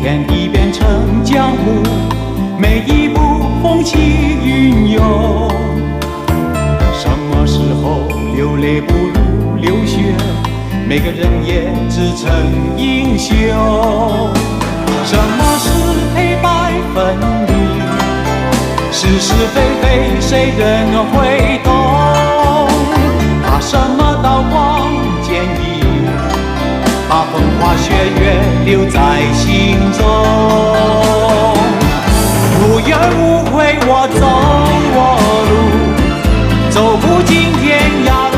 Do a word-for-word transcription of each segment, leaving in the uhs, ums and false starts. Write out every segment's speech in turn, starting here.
天地变成江湖，每一步风起云涌。什么时候流泪不如流血？每个人也自称英雄。什么是黑白分明？是是非非谁人会懂？怕什么刀光剑影？把风花雪月留在心中。无怨无悔我走我路，走不尽天涯路。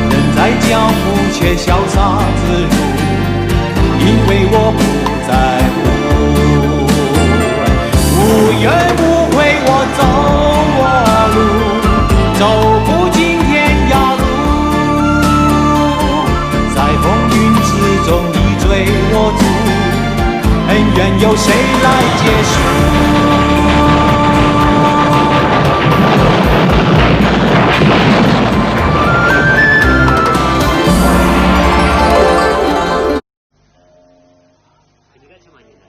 人在江湖却潇洒自如，因为我不在乎。无怨无悔我走我路，走不尽天涯路。在风云之中，你追我逐，恩怨由谁来结束？ཁྱེད་གཉིས་ཀ་ཆི་མ་ཉན་ནི་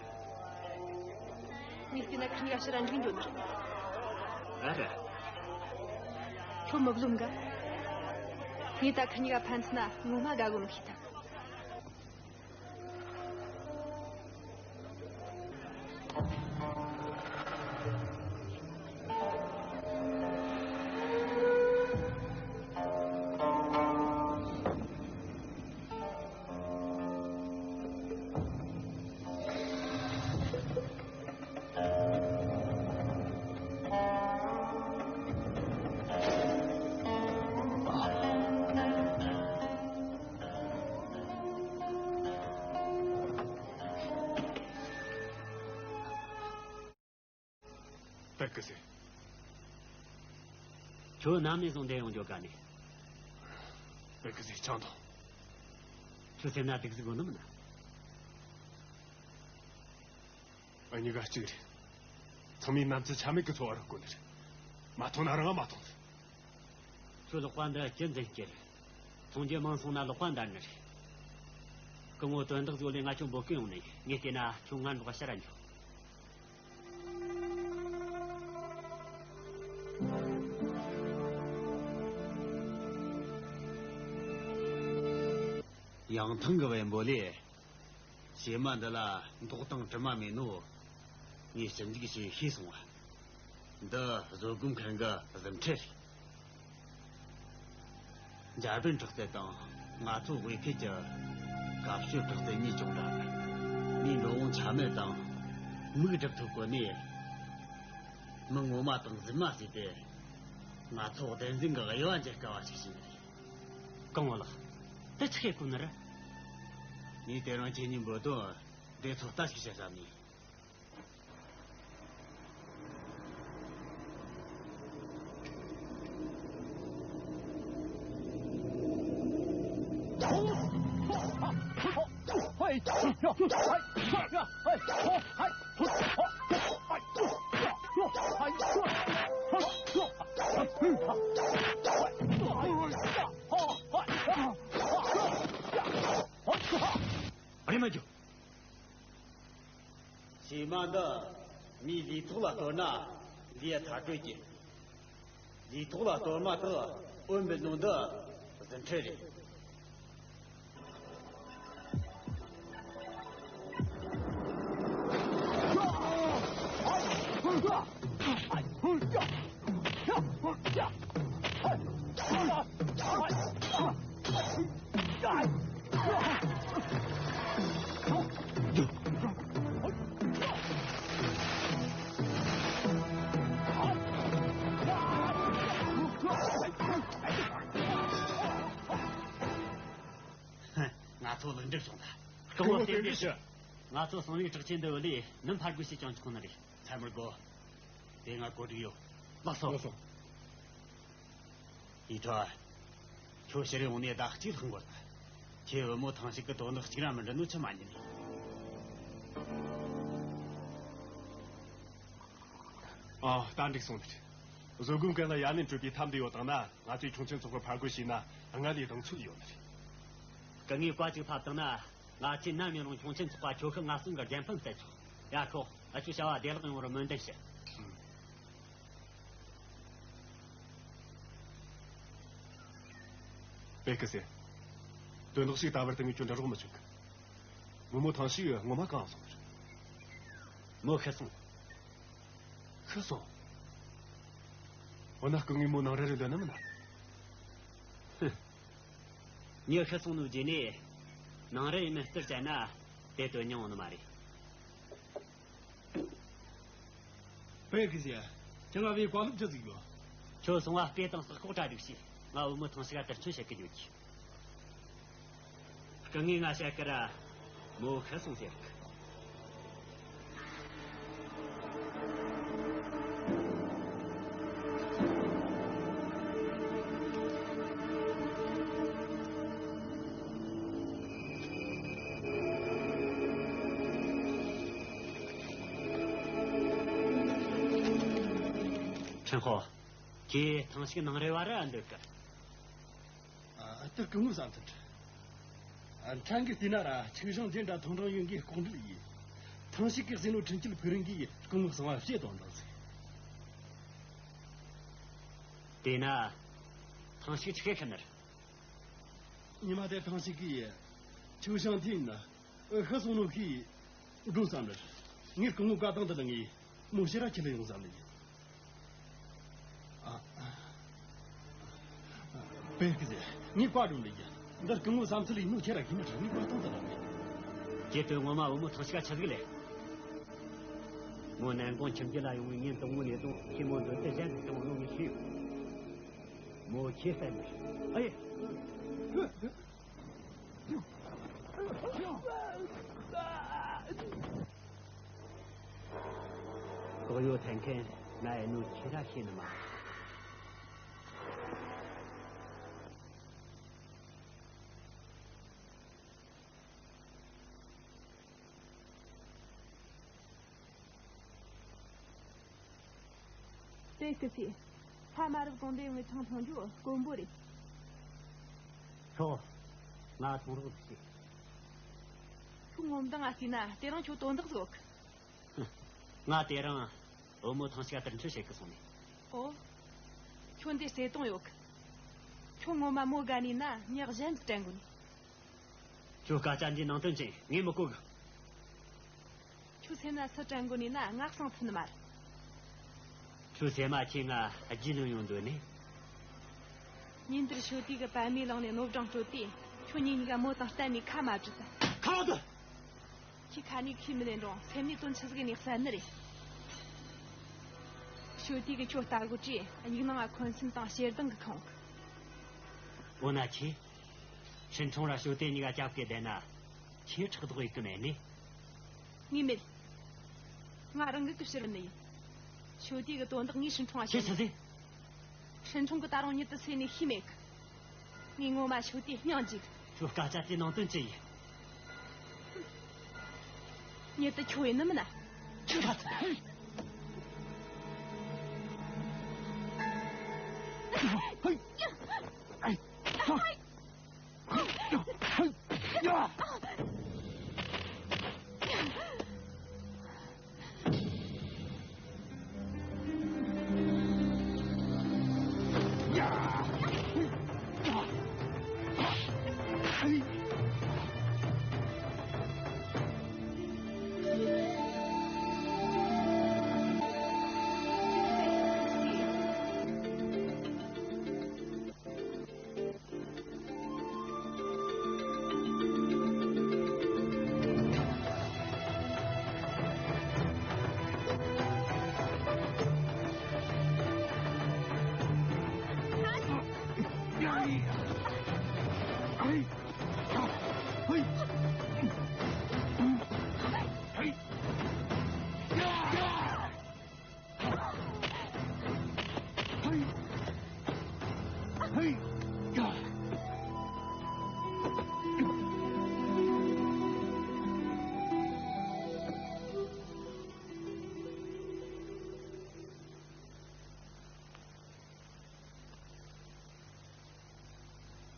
རེད། ངས་བལྟས་ན་ཁྱེད་གཉིས་ཀ་ཕྱིར་ར་འཇུག་འགྱོ་ནི་རེད། ཨ་རེད། ཁྱོད་མི་རློམ་ག། ངས་ད་ཁྱེད་གཉིས་ཀ་ཕན་ཚུན་ན་ངོ་མ་དགའ་གོ་ནོ་ཤེས་ཐལ། ཏག་ཀི་ཟེར། ཁྱོད་ནམ་ནས་བཟུང་འདིར་ཡོང་འགྱོ་ག་ནས། ཏག་ཀི་ཟེར་ཆང་དང་། ཁྱོད་སེམས་ན་སྡུག་ཟིག་ཡོད་ནི་མིན་ན། ཨ་གཉིས་ཀ་གཅིག་རེད། ཚང་མས་ནམ་ཚོད་ཆ་མེད་ཀི་འཚོ་བ་རོལ་གོ་ནི་རེད། མ་མཐོང་ན་རང་མ་མཐོང་ཟེར། ཁྱོད་ལག་པ་འདི་ཅི་འཛིན་རྒྱུ་རེད། འཚོང་རྒྱུ་མང་སོང་ན་ལག་པ་འདར་ནི་རེད། སྐུ་ངོ་དོན་དག་ཟིག་ལས་ང་ཁྱོད་འབོད་གི་ཡོང་ནས། ངས་བལྟས་ན་ཁྱོད་ང་འགྲོགས་ཕྱིར་ར་འགྱོ། ཡང་ཐང་གི་བེམ་པོ་ལས། བྱེ་མ་འདི་ལ་མདོག་དང་དྲི་མ་མེད་ནོ། ངས་ཞིབ་འཇུག་བྱས་ཤེས་སོང་བ། འདི་བཟོད་སྒོམ་མཁན་གི་གཟི་ཁྲི་རེད། འཇར་པན་དྲག་རྩལ་དང་ང་ཚོ་དབུས་ཁུལ་གྱི་ཀ་ཤོད་དྲག་རྩལ་གཉིས་ཅུང་འདྲ། མིའི་འགྲོ་འོང་ཆ་མེད་དང་མིག་སྒྲིབ་ཐུབ་གོ་ནས། མི་ངོ་མ་དང་གཟུགས་མ་བསྲེས་ཏེ། ང་ཚོ་བདེན་འཛིན་གྱི་དབྱེ་བ་འབྱེད་དཀའ་བ་ཞིག་བྱས་ནས། སྐུ་ངོ་ལགས། དེ་ཆི་ཁེ་ཀུ་ནི་རེད། ངས་དེ་རིང་ཁྱེད་གཉིས་འབོད་དོན་དེ་ཚོ་ལྟ་ཞིག་བྱེད་བསམ་ནས། རེམ་མ་རྒྱོབ། བྱེ་མ་འདི་མིའི་ལུས་ཐོག་ལ་གཏོར་ན་ལུས་ཐར་འགྲོ་རྒྱུ། ལུས་ཐོག་ལ་གཏོར་མ་ཐག་འོན་པའི་ནང་འདི་གཟི་ཁྲི་རེད། ང་ཚོ་ལེགས་འགྲུབ་བྱུང་ད། སྐུ་ངོ་རྟེན་འབྲེལ་ཞུ། ང་ཚོ་གསང་བའི་གྲགས་ཆེན་འདི་བོ་ལས་མི་ཕར་རྒོལ་བྱས་ཀྱང་ཆོག་ནི་རེད། ཚར་མི་དགོས། དེ་ང་བཀོད་སྒྲིག་ཡོད། ལགས་སོ། ལགས་སོ། ཡིག་ཐོག་ཁྱོད་ཕྱིར་ཡོང་ནས་ཟླ་གཅིག་ལྷག་འགོར་ད། ཁྱེད་བུ་མོ་ཐང་ཞིག་གི་དོན་དག་གཅིག་ར་མི་འགྲུབ་ནོ་ཆི་མ་ཉན་ནས། ཨ། ད་འགྲིག་སོང་ནི་རེད། བཟོད་སྒོམ་མཁན་ལ་ཡ་ལན་སྤྲོད་པའི་ཐབས་འདི་ཡོད་བཏང་ན། ང་ཚོས་ཁྱུང་ཆེན་ཚོགས་པར་ཕར་རྒོལ་བྱས་ན་སྔར་ལས་གདེང་ཚོད་ཡོད་ནི་རེད། སྐུ་ངོས་བཀའ་གཅིག་ཕབ་བཏང་ན། ང་ཚོས་ནམ་ཡིན་རུང་ཁྱུང་ཆེན་ཚོགས་པ་ཁྱོ་ཤུག་ང་གསུམ་གི་རྒྱལ་ཕམ་བསལ་ཆོག་ཡ་ཁོ། ཨ་ཆུ་བྱ་བ་བདེ་བླག་ཡོང་བར་སྨོན་འདུན་ཞུ། པེ་ཀི་སེ། དོན་དག་ཞིག་ད་བར་དུ་ངས་ཁྱོད་འདྲི་རོགས་མི་བྱུང་གི། བུ་མོ་ཐང་ཞིག་ངོ་མ་གང་སོང་རེད། མོ་ཤི་སོང་། ཤི་སོང་། འོ་ན་སྐུ་ངོས་མོ་ནང་རེ་རེ་འདོན་ནི་མིན་ན། ཧུ། མྱི་ཤི་སོང་ནོ་རྗེས་ནས་ནང་རེ་ཡིན་མིན་བསྟུར་བྱས་ན་དེ་དོན་སྙིང་འོང་ནི་མ་རེད། པེ་ཀི་ཟེ། ཁྱེད་ང་བའི་བཀའ་སློབ་ཅི་ཟིག་ཡོད། ཁྱོད་སོང་བ་དཔེ་དང་རྟགས་ཁོག་གྲ་སྒྲིག་བྱས། ང་བུ་མོ་ཐང་ཞིག་ག་དུར་མཆོད་བྱེད་ཀི་ཡོད་ཀི། སྐུ་ངོས་ང་བཤད་ཀི་ར། མོ་ཤི་སོང་ཟེར་གི། ཁྲེན་ཧོ། ཁྱེད་ཐང་ཞིག་ནང་རེ་བ་ར་འདོད་གི། ཨ། ད་སྐུ་ངོ་བསམ་ཚུལ། ཨ། ཕྲན་གྱིས་བལྟས་ན་ར་ཆིང་ཞང་ཅན་དྲ་ཐང་ཀྲང་ཡོན་གྱི་ལྐོག་འབྲེལ་ཡིན། ཐང་ཞིག་གི་ཟིན་ནོ་ཁྲིན་སྐྱིད་ཕུ་རིན་གྱིས་སྐུ་ངོ་གསང་བ་བཤད་དོན་དག་ཟིག་དེས་ན་ཐང་ཞིག་ཆི་གེ་ཁ་ནར། ཉི་མ་དེ་ཐང་ཞིག་གིས་ཆིང་ཞང་ཐིན་ན་ཤི་སོང་ནོ་ཤི་འགྲོ་བསམ་རེད། ངས་སྐུ་ངོ་བཀའ་བཏང་དུ་ལ་ངས་མོ་ཕྱིར་ར་ཁྲིད་ལ་ཡོང་བསམ་ནི་ཡིན། ཨ། པེ་ཀི་ཟེ། ངས་བཀའ་སྒྲུབ་ནི་ཡིན། འདི་སྐུ་ངོ་བསམ་ཚུལ་ཡིན་ནོ་ཁྱེད་ར་ཤེས་ནི་རེད། ངས་བཀའ་བཏང་དུ་ལ་ངས། ཁྱེད་དོན་ངོ་མ་བུ་མོ་ཐང་ཞིག་ག་ཆི་ཟིག་ལས། མོ་ནན་གོང་ཁྱིམ་རྒྱུད་ལ་ཡོང་བའི་ཉིན་དང་པོ་ནས་བཟུང་ཁྱེད་མོ་འདོད་དེ་གཞན་དུ་བྱུང་ནོ་ངས་ཤེས་ཡོད། མོ་ཁྱེད་བསད་ནི་རེད། ཨེ། ལྐོག་གཡོ་འཐེན་མཁན་ང་ཡིན་ནོ་ཁྱེད་ར་ཤེས་ནི་མ་རེད། དེ་སྐུ་སྲས། ཕ་མ་རབས་གོང་འདྲེན་ཡོང་བའི་ཐང་མཐོང་རྒྱུ་དཀོན་པོ་རེད། ཁྱོད། ང་མཐོང་རོགས་ཞིག་ཁྱོད་ངོ་མདངས་ང་བལྟས་ན་དེ་རིང་ཁྱོད་དོན་དག་ཟིག་ཡོད་གི། ང་དེ་རིང་བུ་མོ་ཐང་ཞིག་ག་དུར་མཆོད་བྱེད་གི་སོང་ནས། ཨོ། ཁྱོད་འདི་བརྩེ་དུང་ཡོད་གི། ཁྱོད་ངོ་མ་མོ་དགའ་ནས་ན་མྱི་གཞན་དུ་དྲན་དགོས་ནས། ཁྱོད་སྐད་ཆ་འདིའི་ནང་དོན་ཅི་ཡིན་ངས་མི་གོ་གི། ཁྱོད་སེམས་ན་སུ་དྲན་དགོས་ནས་ན་ང་གསང་ཐུབ་ནི་མ་རེད། ཁྱོད་སེམས་མ་ཁྱེད་ང་རྒྱུས་ལོན་ཡོང་འདོད་ནས། ཉིན་དེར་ཞོ་ཏི་གི་པད་མའི་ལུང་ནས་ནོར་སྦྲང་བྲོས་ཏེ་ཁྱོད་ཉིད་གཉིས་ཀ་མོ་དང་གཏན་ནས་ཁ་མ་བྲལ་ད། ཁ་བ་དུ། ཁྱེད་ཁ་ནས་ཁས་མི་ལེན་རུང་སེམས་ནས་དོན་ཆི་ཟིག་ནས་གསལ་ནི་རེད། ཞོ་ཏི་གི་ཁྱོད་ལྟ་སྒོ་བྲིས་སྙིང་ནང་ང་འཁོན་སེམས་དང་ཞེ་སྡང་གི་ཁོང་གི། འོ་ན་ཁྱེད། ཧྲིན་ཁྲུང་ར་ཞོ་ཏི་གཉིས་ཀ་སྐྱབས་ཀྱི་བསྡད་ན། ཁྱེད་ཕྲག་དོག་ཡེད་གི་མེད་ནི། ངས་མེད། ང་རང་གི་གི་ཕྱིར་ནི་ཡིན། ཞོ་ཏི་གི་དོན་དག་ངས་ཧྲིན་ཁྲུང་ང་ཁྱེད་ཆི་ཟེར། ཧྲིན་ཁྲུང་གི་ད་རུང་ཉིད་དུ་སེ་ནས་ཤི་མེད་གི། ངས་ངོ་མ་ཞོ་ཏི་སྙིང་རྗེ་གི། ཁྱོད་སྐད་ཆ་དེ་ནང་དོན་ཅི་ཡིན། ཉིད་དུ་ཁྱོད་ཡིན་ནི་མིན་ན། ཁྱོད་ད། ཧེ། ཧེ།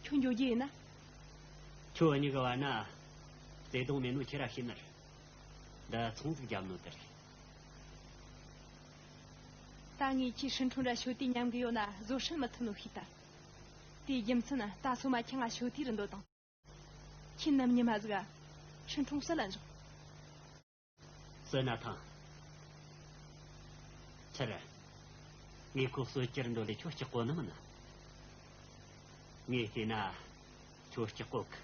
ཁྱོད་འགྱོ་རྒྱུ་ཡིན་ན། ཁྱོད་གཉིས་ཀྱི་བར་ན། བདེ་སྡུག་མེད་ནོ་ཁྱེད་ར་ཤེས་ནི་རེད། འདི་ཚོང་ཟིག་རྒྱབ་ནོ་དེ་རེད། ད་ངས་ཁྱེད་ཧྲིན་ཁྲུང་ར་ཞོ་ཏི་མཉམ་གི་ཡོད་ན་བཟོད་སྲན་མི་ཐུབ་ནོ་ཤེས་ད། དེའི་རྒྱུ་མཚན་ད་སོ་མ་ཁྱེད་ང་ཞོ་ཏི་རུ་འདོད་དང་། ཁྱེད་ནམ་ཉི་མ་ཟིག་ག་ཧྲིན་ཁྲུང་བསད་ལ་འཇོག་བསད་ན་ཐང་། ཁྱེད་ར། ངས་ཁོ་གསོད་རྒྱུར་འདོད་ལས་ཁྱོད་སྐྲག་གོ་ནི་མིན་ན། ངས་བལྟས་ན་ཁྱོད་སྐྲག་གོ་གི།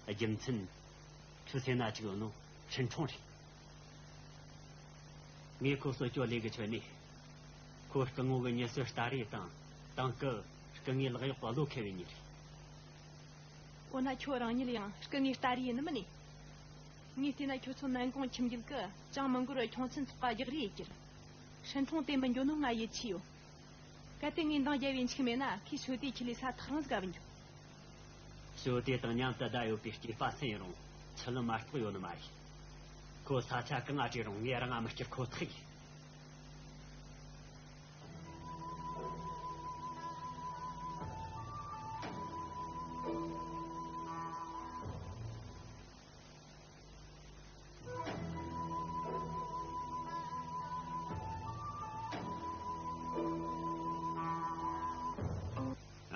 རྒྱུ་མཚན། ཁྱོད་སེམས་ན་ཅིག་ཡོད་ནོ་ཧྲིན་ཁྲུང་རེད། ངས་ཁོ་གསོད་རྒྱུ་ལས་གི་ཆོད་ནས། ཁོ་སྐུ་ངོ་གི་མྱི་སེར་སྟ་རེ་དང་དང་གི་སྐུ་ངོའི་ལག་གཡོག་པ་བློ་ཁེལ་བའི་མྱི་རེད། འོ་ན་ཁྱོད་རང་ཉིད་ཡང་སྐུ་ངོའི་སྟ་རེ་ཡིན་ནི་མིན་ནི། ངས་བལྟས་ན་ཁྱོད་ཚོ་ནན་གོང་ཁྱིམ་རྒྱུད་ཀྱི་ཅང་མི་འགོར་བའི་ཁྱོང་ཚན་ཚོགས་པ་རྒྱག་རེས་ཡེད་རྒྱུར། ཧྲིན་ཁྲུང་དེ་མི་འགྱོ་ནོ་ང་ཡིད་ཆེས་ཡོད། གལ་ཏེ་ངས་འདང་རྒྱབ་པའི་འཆུག་མེད་ན་ཁོས་ཞོ་ཏི་ཁྲིད་ལས་ས་ཐག་རིང་ཟིག་ག་བུད་འགྱོ། ཞོ་ཏི་དང་མཉམ་དུ་བསྡད་ཡོད་པའི་སྐྱེས་པ་སུ་ཡིན་རུང་ཆུ་ལུད་མ་གཏོགས་ཡོད་ནི་མ་རེད། ཁོ་ས་ཆ་གང་ང་བྲོས་རུང་ངས་རང་ང་མི་སྐྱུར་ཁོ་ཐག་ཡིན།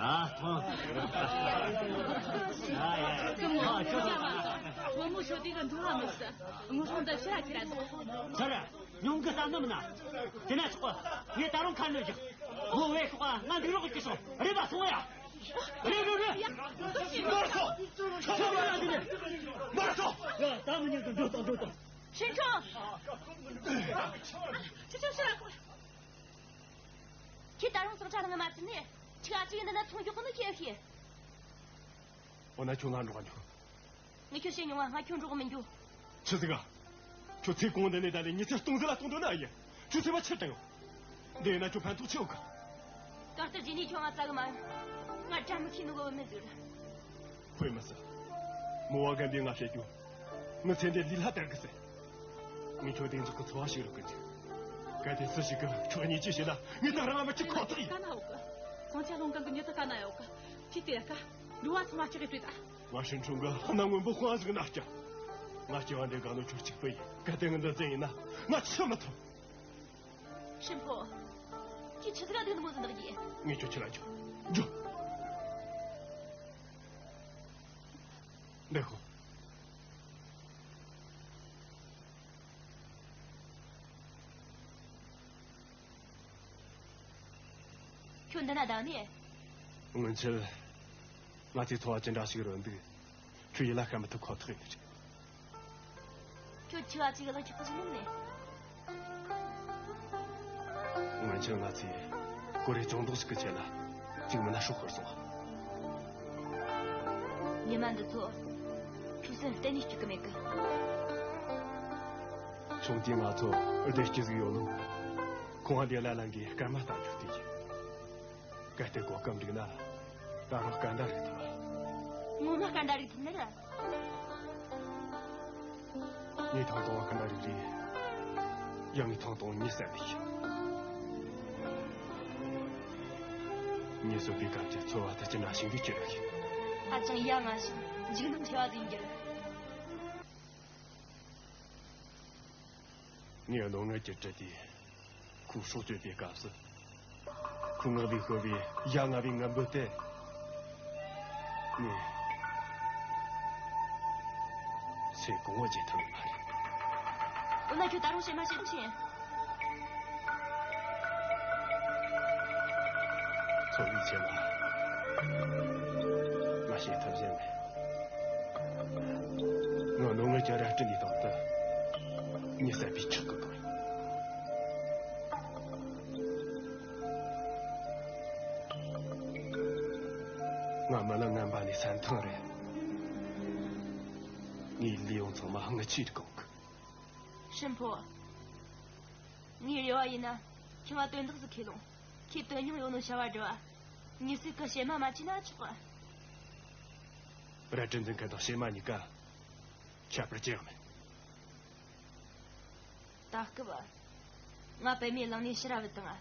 ཨ། ཐོང་། ཨ་ཡ། སྐུ་ངོ་། ཨ། ཁྱོད། བུ་མོ་ཞོ་ཏི་གི་འདུག་ཨ་མི་སྲིད། ངོ་སྲུང་འདི་ཕྱིར་ར་ཁྱེར་ར་འདུག་ཚར། ཉུང་གི་བསམ་ནི་མིན་ན། དེ་ན་ཆོག་གི། ངས་ད་རུང་ཁ་སྣོན་རྒྱག་མོ་བས་ཤོག་ང་འདུག་རོགས་གི་སོང་རེད་པ། སོང་ཡ། རེད་རེད་རེད། མར་སོང་། མར་སོང་། མར་སོང་། ཡ། ད་མི་ཉན་གི། འགྲོ་དང་འགྲོ་དང་། ཧྲིན་ཁྲུང་། ཧྲིན་ཁྲུང་ཕྱིར་ར་ཁོ། ཁྱེད་ད་རུང་ཟིང་ཆ་ལངས་མ་ཚུད་ནས་ཁྲིག་ཨ་ཅིག་འདི་ན་ཚོང་རྒྱག་གི་ནི་ཁྱེད་ཤེས། འོ་ན་ཁྱོད་ང་འགྲོགས་འགྱོ། ངས་ཁྱོད་བཤད་མྱོང་བ། ང་ཁྱོད་འགྲོགས་མི་འགྱོ། ཆི་ཟིག་ག་ཁྱོད་ཚེ་གང་འདི་ནས་ད་ལས་མྱི་ཚེ་སྟོང་ཟད་ལ་གཏོང་འདོད་ན་ཨེ་ཡིན། ཁྱོད་ཚེ་བ་ཕྱིར་དྲན་ཡོང་། འདི་ཡིན་ན་ཁྱོད་ཕན་ཐོགས་ཆེ་བོ་གི། གར་སྟེགས་བརྒྱུད་ནས་ཁྱོད་ང་བཙལ་གི་མ་ཡོང་། ང་བཀྲ་མི་ཤིས་ནོ་གི་བུད་མེད་ཟིག་རེད། དཔེ་མི་སྲིད། མོ་བ་རྒན་པས་ང་བཤད་རྒྱུ། ངའི་ཚེ་འདི་ལུས་ལ་དར་གི་ཟེར། ངས་ཁྱོད་བདེ་འཇགས་ཀྱི་འཚོ་བ་ཞིག་རོལ་གི་འཇུག་གལ་ཏེ་སུ་ཞིག་གིས་ཁྱོད་གཉིས་ཀྱིས་བཤད་ན་ངས་ད་རང་ང་མི་གཅིག་ཁོ་ཐག་ཡིན། ཀ་ན་འོག་གི། ཟིང་ཆ་སློང་མཁན་གི་མྱི་དེ་ཀ་ན་ཡོད་གི། ཁྱེད་དེ་ཀ། འགྲོ་བ་ཚང་མ་ལྕགས་ཀྱི་སྤྲོད་ད། ང་ཧྲིན་ཁྲུང་གི་སྣང་སྔོན་པོ་དཔང་ཟིག་ན་སྐྱ། ང་སྐྱེ་བ་འདི་ག་ནོ་ཁྱོད་གཅིག་པུ་ཡིན། གལ་ཏེ་ངས་འདི་འཛིན་ཡིན་ན་ང་ཆི་མི་ཐུབ། ཧྲིན་ཕོ། ཁྱོད་ཆི་ཟིག་ག་སྡུག་ནི་མོ་ཟིག་འདུག་གི། ངས་ཁྱོད་ཁྲིད་ལ་འཇུག་འཇུག་འདི་ཤོག་ཁྱོད་འདི་ན་བསྡད་ནས། སྔོན་ཆད་ང་ཚོའི་འཚོ་བ་ཅི་འདྲ་ཞིག་རོལ་འདུག་ཁྱོད་ཡིད་ལ་ཤར་མི་ཐུབ་ཁོ་ཐག་ཡིན་ནི་རེད། ཁྱོད་ཆི་བ་ཅིག་ལ་ཁྱི་ཁོ་ཟིག་ནོམ་ནས། སྔོན་ཆད་ང་ཚོས་ཀོ་རེ་ཅུང་ཏོག་ཞིག་གི་ཆེད་ལ་གཅིག་མིན་ན་སྲོག་ཤོར་སོང་། ཉི་མ་འདི་ཚོ་ཁྱོད་སེམས་གཏན་ནས་སྐྱིད་གི་མེད་གི། ཆུང་དུས་ང་ཚོ་བདེ་སྐྱིད་ཟིག་ཡོད་ནོ། ཁོང་ཨ་འདྲེ་ལ་ལང་གིས་སྐར་མ་ལྟ་རྒྱུ་དེ་ཡིན། གལ་ཏེ་གོ་སྐབས་འགྲིག་ན་ད་རུང་སྐར་མདའ་རིག་ཐུབ། ངོ་མ་སྐར་མདའ་རིག་ཐུབ་ནི་རེད། ངས་ཐང་སྟོང་བ་སྐར་མདའ་རིག་རེད། ཡང་ངས་ཐང་སྟོང་མྱི་བསད་ནི་ཡིན། མྱི་གསོད་པའི་སྐབས་ཀྱི་ཚོར་བ་དེ་ཅི་འདྲ་ཞིག་འདུག་ཅི་རེད། ཧ་ཅང་ཡ་ང་ཞིང་འཇིགས་སྣང་ཆེ་བ་ཟིག་ཡིན་རྒྱུ་རེད། ངས་བློ་ངན་གྱི་དྲི་དེ་ཁོའི་སྲོག་གཅོད་པའི་སྐབས་སུ། ཁོའི་ངག་ལས་ཤོར་བའི་ཡ་ང་བའི་ངན་འབོད་དེ། ངས་ཚེ་གང་བོ་བརྗེད་ཐུབ་ནི་མ་རེད། འོ་ན་ཁྱོད་ད་རུང་ཕྱི་མ་བཤད་རོགས་བྱེད། ཚོགས་པའི་ཆེད་ལ་ང་བཤད་ཐབས་གཞན་མེད། ང་ནོ་ངའི་ཅ་ར་སྤྲིན་འདི་དང་དུ་མྱི་བསད་པའི་ཆག་གི་དང་། ང་མི་ལ་ངན་པ་ནི་སེམས་ཐང་རེད། ངའི་ལས་ཡོང་ཚང་མ་ངི་ཆེད་གང་གི། ཧྲིན་ཕོ། ངའི་རེ་བ་ཡིན་ན་ཁྱེད་ང་དོན་དག་ཟིག་ཁས་ལོངས། ཁྱེད་དོན་སྙིང་ཡོད་ནོ་བྱ་བ་སྒྲུབ་བ། མྱི་སྲིད་གི་བྱེ་མ་མ་བྱས་ན་ཆོག་གི། རལ་གྲི་འཛིན་མཁན་དང་བྱེ་མ་གཉིས་ཀ་ཁྱད་པར་ཅི་ཡང་མེད། ད་སྐབས་ང་པད་མའི་གླིང་ནས་ཕྱིར་ར་བུད་བཏང་ང་།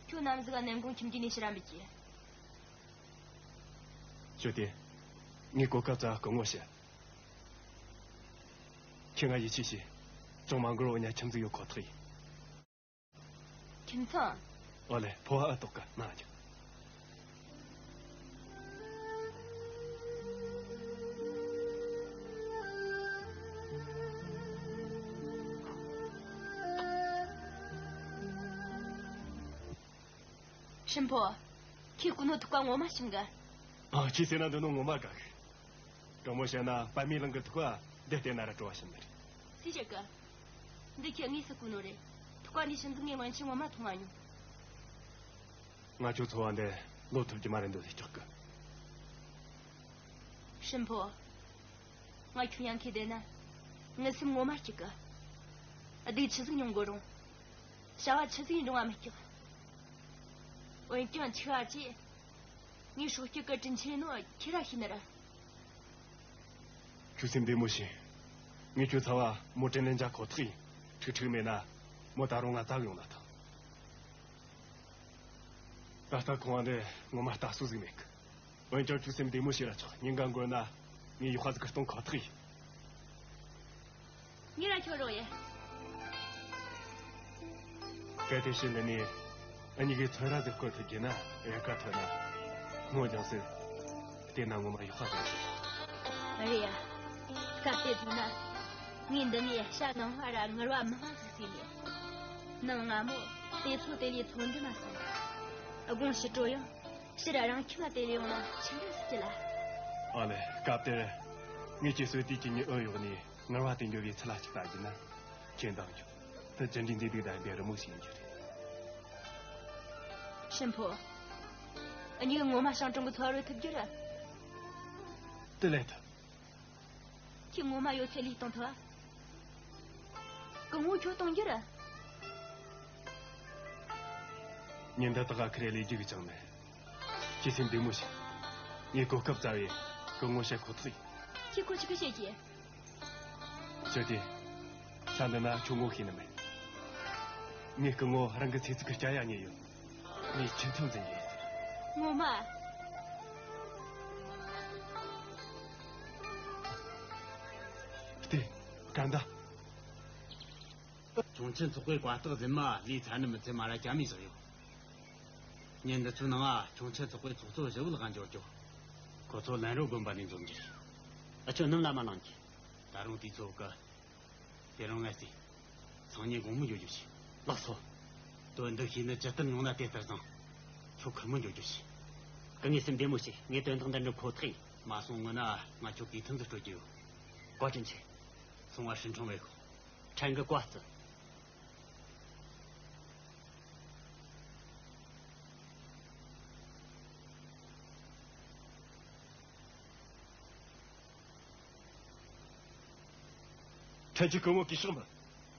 ཁྱོད་ནམ་ཟིག་ག་ནན་གོང་ཁྱིམ་རྒྱུད་ནས་ཕྱིར་ར་འབུད་ཀྱི། ཞུ་སྟེ། ངས་གོ་སྐབས་བཙལ་བ་སྐུ་ངོ་བྱེད། ཁྱེད་ང་ཡིད་ཆེས་བྱེད། ཅུང་མ་འགོར་བར་ཉ་ཁྱིམ་ཚང་ཡོང་ཁོ་ཐག་ཡིན། ཁྱིམ་ཚང་། ཨོ་ལེ། ཕོ་བ་ཨ་ཏོག་གི་ནང་ང་འཇུག། ཧྲིན་ཕོ། ཁྱེད་སྐུ་ནོ་ཐུག་པ་ངོ་མ་ཞིམ་གི། ཨ། ཁྱེད་ཟེར་ན་འདི་ནོ་ངོ་མ་དགའ་གི། དྲང་མོ་བཤད་ན་པད་མའི་གླིང་གི་ཐུག་པ་འདི་བལྟས་ན་ར་བྲོ་བ་ཞིམ་ནི་རེད། སུས་བཤད་གི། འདི་ཁྱེད་དངོས་སུ་སྐུ་ནོ་རེད། ཐུག་པ་འདི་ཞིམ་ཟིག་ངས་སྔོན་ཆད་ངོ་མ་མཐོང་མ་མྱོང་། ང་ཁྱོད་འཚོ་བ་འདི་ལོ་ཐུབ་ཀྱི་མ་རེད་འདོད་ལས་སྐྱག་གི། ཧྲིན་ཕོ། ང་ཁྱོད་ཡང་ཁྱེད་བསྡད་ན། ངའི་སེམས་ངོ་མ་སྐྱིད་གི། སྡུག་ཆི་ཟིག་མྱོང་དགོས་རུང་། བྱ་བ་ཆི་ཟིག་ཡིན་རུང་ང་མི་སྐྱག། འོན་ཀྱང་ཆི་ག་ཅི། ངའི་སྲོག་སྐྱོབ་གི་དྲིན་ཆེན་ནོ་ཁྱེད་ར་ཤེས་ནི་ར། ཁྱོད་སེམས་བདེ་མོ་བྱོས། ངས་ཁྱོད་ཚ་བ་མོ་དྲིན་ལན་འཇལ་ཁོ་ཐག་ཡིན། ཁྲིག་ཁྲིག་མེད་ན། མོ་ད་རུང་ང་བཙལ་ཡོང་ན་ཐང་། ད་ལྟ་ཁང་བ་འདི་ངོ་མ་ལྟ་སྲོལ་ཟིག་མེད་གི། འོན་ཀྱང་ཁྱོད་སེམས་བདེ་མོ་བྱོས་ར་ཆོག། ཉིན་འགའ་འགོར་ན་ངས་ཡག་པ་ཟིག་གི་གཏོང་ཁོ་ཐག་ཡིན། ངས་ར་ཁྱོད་རོགས་ཡེ། གལ་ཏེ་ཕྱི་འདི་ནས་འུ་གཉིས་ཀས་ཚོན་ར་ཟིག་བརྐོ་ཐུབ་རྒྱུ་ན། ཡལ་ག་ཐོན་ན་སྔོ་ལྗང་ཟིག། བལྟས་ན་ངོ་མ་ཡག་པ་ཟིག་རེད། རེད་ཡ། སྐབས་དེ་ཐོན་ན་ངས་འདི་ནས་ཤ་ནང་ཧ་ར་ངར་བ་མང་ང་ཟིག་བཟས་ནས། ནང་སྔ་མོ་དེ་ཚོ་དེ་ལས་ཚོན་འདི་མ་སོང་། དགོང་ཕྱི་དྲོ་ཡང་ཕྱིར་རང་ཁྱིམ་ལ་དེ་ལས་ཡོང་ན་ཆི་འདྲ་ཟིག་ལ། ཨ་ལེ། སྐབས་དེར་ངས་ཁྱེད་གསོས་དུས་ཀྱི་ཉི་འོད་འོག་ནས་ངར་བ་དེ་འགྱོ་བའི་ཚུལ་ལ་ཅིག་ལྟ་རྒྱུ་ན། ཁྱེད་འདང་རྒྱོབ། དེ་ཅི་འདྲའི་མཛེས་སྡུག་ལྡན་པའི་རི་མོ་ཞིག་ཡིན་རྒྱུ་རེད། ཧྲིན་ཕོ། འུ་གཉིས་ངོ་མ་ཞིང་གྲོང་གི་འཚོ་བ་རོལ་ཐུབ་རྒྱུ་རེད། དེ་ལས་ཐུབ། ཁྱེད་ངོ་མ་ཡོད་ཚད་ལས་གཏོང་ཐུབ་ཨ། སྐུ་ངོ་ཁྱོད་གཏོང་རྒྱུ་རེད། ཉིན་འདི་དག་ཁ་རེ་ལས་རྒྱུ་གི་ཅང་མེད། ཁྱེད་སེམས་བདེ་མོ་བྱོས། ངས་གོ་སྐབས་བཙལ་བས་སྐུ་ངོ་བཤད་ཁོ་ཐག་ཡིན། ཁྱེད་ཁོ་ཆི་གི་བཤད་ཀྱི། ཅི་སྟེ། ས་འདི་ན་ཁྱོད་ངོ་ཤེས་ནི་མེད། ངས་སྐུ་ངོ་རང་གི་ཚེ་གཅིག་གི་སྐྱ་ཡ་རྙེད་ཡོད། ངས་ཁྱིམ་ཚང་འཛིན་གྱི་ཡིན་ཟེར། ངོ་མ། ལྟོས། སྐར་མདའ། ཁྱུང་ཆེན་ཚོགས་པའི་བཀའ་རྟགས་ཟིན་མ་ལས་ཚར་ནི་མི་ཚད་མ་ར་ཅ་མེ་བཞག་ཡོད། ཉིན་འདི་ཚོའི་ནང་ང་ཁྱུང་ཆེན་ཚོགས་པའི་ཚོགས་གཙོ་ཞི་བོ་ལགས་འབྱོར་རྒྱུ། ཁོ་ཚོ་ལན་རོ་དགོན་པ་ནས་འཛོམས་རྒྱུ་རེད། ཨ། ཁྱོད་ནམ་ལ་མ་ལངས་ཀྱི། ད་རུང་དུས་ཚོད་གི། དེ་རིང་ངས་ཟེར། སང་ཉིན་དགོང་མོ་འགྱོ་རྒྱུ་བྱོས། ལགས་སོ། དོན་འདི་ཤེས་ནི་ཇི་ལྟར་ཉུང་ན་དེ་ལྟར་བཟང་། ཁྱོད་ཁུར་མོ་འགྱོ་རྒྱུ་བྱོས། ཁྱེད་ངའི་སེམས་བདེ་མོ་བྱོས། ངས་དོན་དག་འདི་འགྲུབ་ཁོ་ཐག་ཡིན། མ་སོང་སྔོན་ན་ང་ཁྱོད་གི་ཐུན་དུ་སྤྲོད་རྒྱུ་ཡོད། བཀའ་དྲིན་ཆེ། སོང་བ་ཧྲིན་ཁྲོང་བས་ཤོག། ཕྲན་གྱི་བཀའ་བརྩི། ཕྲན་གྱི་སྐུ་ངོ་གུས་ཕྱག་འབུལ།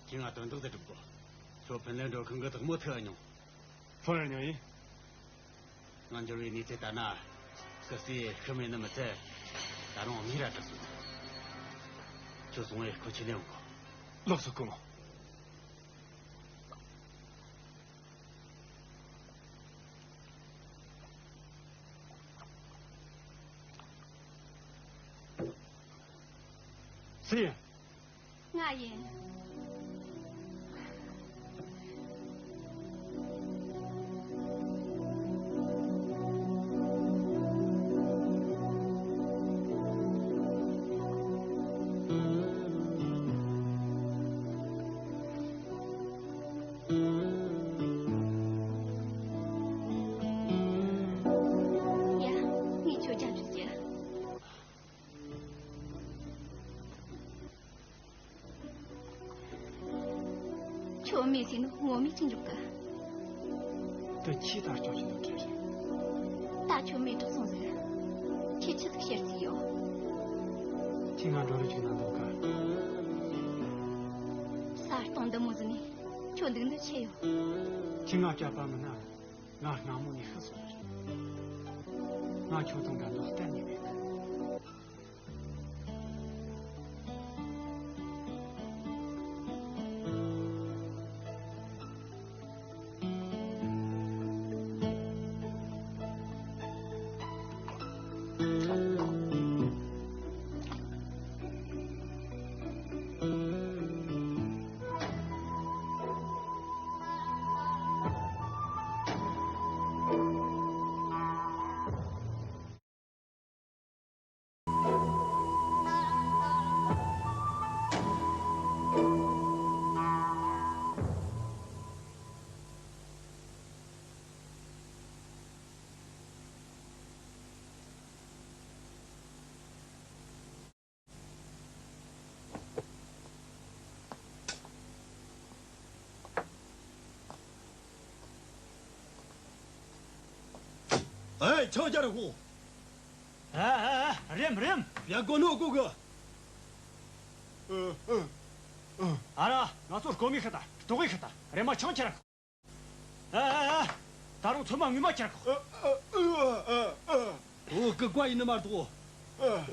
ཁྱེད་ང་དོན་དག་དེ་སྒྲུབ་དགོས། ཁྱོད་ཕིན་ལན་སྒྲོལ་ཁང་གི་བདག་མོ་ཐུག་མྱོང་། ཧྥུ་ཧྲན་ཉང་ཡིན། ང་འབྱོར་བའི་གནས་ཚུལ་ལྟར་ན། སྐུ་སྲས་ཤི་མེད་ནི་མི་ཚད། ད་རུང་མིག་ར་གྲགས་སོང་། ཁྱོད་སོང་བས་ཁོ་ཁྲིད་ལེན་འོང་གོ། ལགས་སོ་སྐུ་ངོ། སུ་ཡིན། ང་ཡིན། ཡ། ངས་ཁྱོད་རྒྱབ་ཞུ་བྱེད། ཁྱོད་མེད་ཟེར་ནོ་ངོ་མས་ཅི་འཇོག་གི། དེ་ཁྱིས་ད་སྐྱོ་ཞིག་ཏུ་བྲིས་རེད། ད་ཁྱོད་མེད་དྲག་སོང་ཟིག། ཁྱེད་ཆི་ཟིག་ཤེར་རྩིས་ཡོད། ཁྱེད་ང་འགྲོ་རུ་ཅིག་ན་འདུག་ག། ས་སྟོང་འདི་མོ་ཟིག་ནས་ཁྱོད་འདུག་འདི་ཆེ་ཡོད། ཁྱེད་ང་སྐྱབས་པ་མིན་ན། ང་སྔ་མོ་ནས་ཤི་སོང་བ་རེད། ང་ཁྱོད་དང་འགྲན་ཟླ་གཏན་ནས་མེད། ཨེ། ཆང་རྒྱ་ར་ཁོ། ཨ་ཨ་ཨ། རེམ་རེམ། ཡ་གོ་ནོ་གོ་གི། ཨ་ར། ང་ཚོ་སྐོམ་མི་ཤི་ད། ལྟོགས་གི་ཤི་ད། རེམ་མ་ཆང་ཁྱེར་ཁོ། ཨ་ཨ་ཨ། ད་རུང་ཚོད་མ་ངུས་མ་ཁྱེར་ཁོ། ཨོ་ཀི་ཀ་ཡིན་ནི་མ་གཏོགས།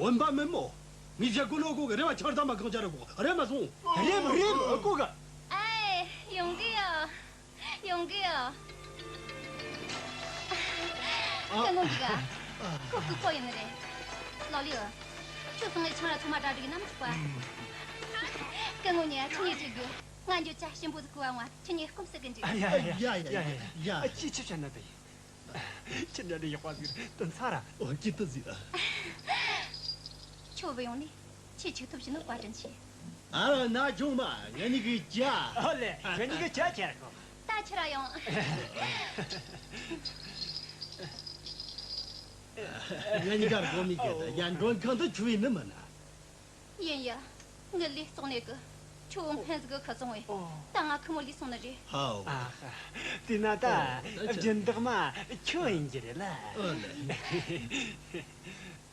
འོན་པ་མིན་མོ། ངས་བཤད་གོ་ནོ་གོ་གི། རེ་བ་ཆང་ཟ་མ་གང་ཆ་ར་གོ། རེ་མ་སོང་། རེམ་རེམ་ཨ་ཀོ་གི། ཨེ། ཡོང་གི་ཡོད། ཡོང་གི་ཡོད། སྐུ་ངོ་གཉིས་ཀ། ཁོ་སྐུ་ཁོ་ཡིན་ནི་རེད། ལོ་ལི་ཨོ། ཁྱོད་སོང་ངས་ཆང་ར་ཚང་མ་གྲ་སྒྲིག་གནང་མི་ཐུབ་པ། སྐུ་ངོ་གཉིས་ཀ་ཁྱོད་གཉིས་ཁྲིད་དགོས། ང་འགྱོད་ཆ་ཞིམ་པོ་ཟིག་ཁུ་བ་ངོ་ཁྱོད་གཉིས་སྐོམ་སེ་གི་འཇུག་ཡ་ཡ་ཡ་ཡ་ཡ་ཡ། ཅི་ཆི་ཆ་ན་དེ་ཡིན། ཁྱི་འདྲ་འདྲ་ཡག་པ་ཟིག་རེད། དོན་ཚ་ར། འོ་ཅི་ཏི་ཟིག་ར། ཁྱོད་བུད་ཡོང་ནས་ཁྱེད་ཆིག་ཐུབ་བྱིན་ནོ་བཀའ་དྲིན་ཆེ། ཨ་རོ་ན་ཆུང་མ། ང་གཉིས་ཀྱི་ཇ། ཨོ་ལེ། ང་གཉིས་ཀྱི་ཇ་ཁྱེར་ཤོག་ད་ཁྱེར་ར་ཡོང་། ང་གཉིས་ཀར་གོ་མི་སྐད་ད་ཡ་མགྲོན་ཁང་དུ་ཆུ་ཡིན་ནི་མིན་ན། ཡིན་ཡ། ངའི་ལུས་བཙོག་ནས་གི། ཁྱོད་སྨན་ཟིག་གི་ཁ་བཙོང་བས། ད་ང་ཁུ་མོ་ལུས་སོང་ནི་རེད། ཧའོ། ཨ་ཧ། དེས་ན་ད་ཨོ་ད་ཆ་སྦྱིན་བདག་མ་ཁྱོད་ཡིན་གྱི་རེད་ལ། ཨོ་ལེ།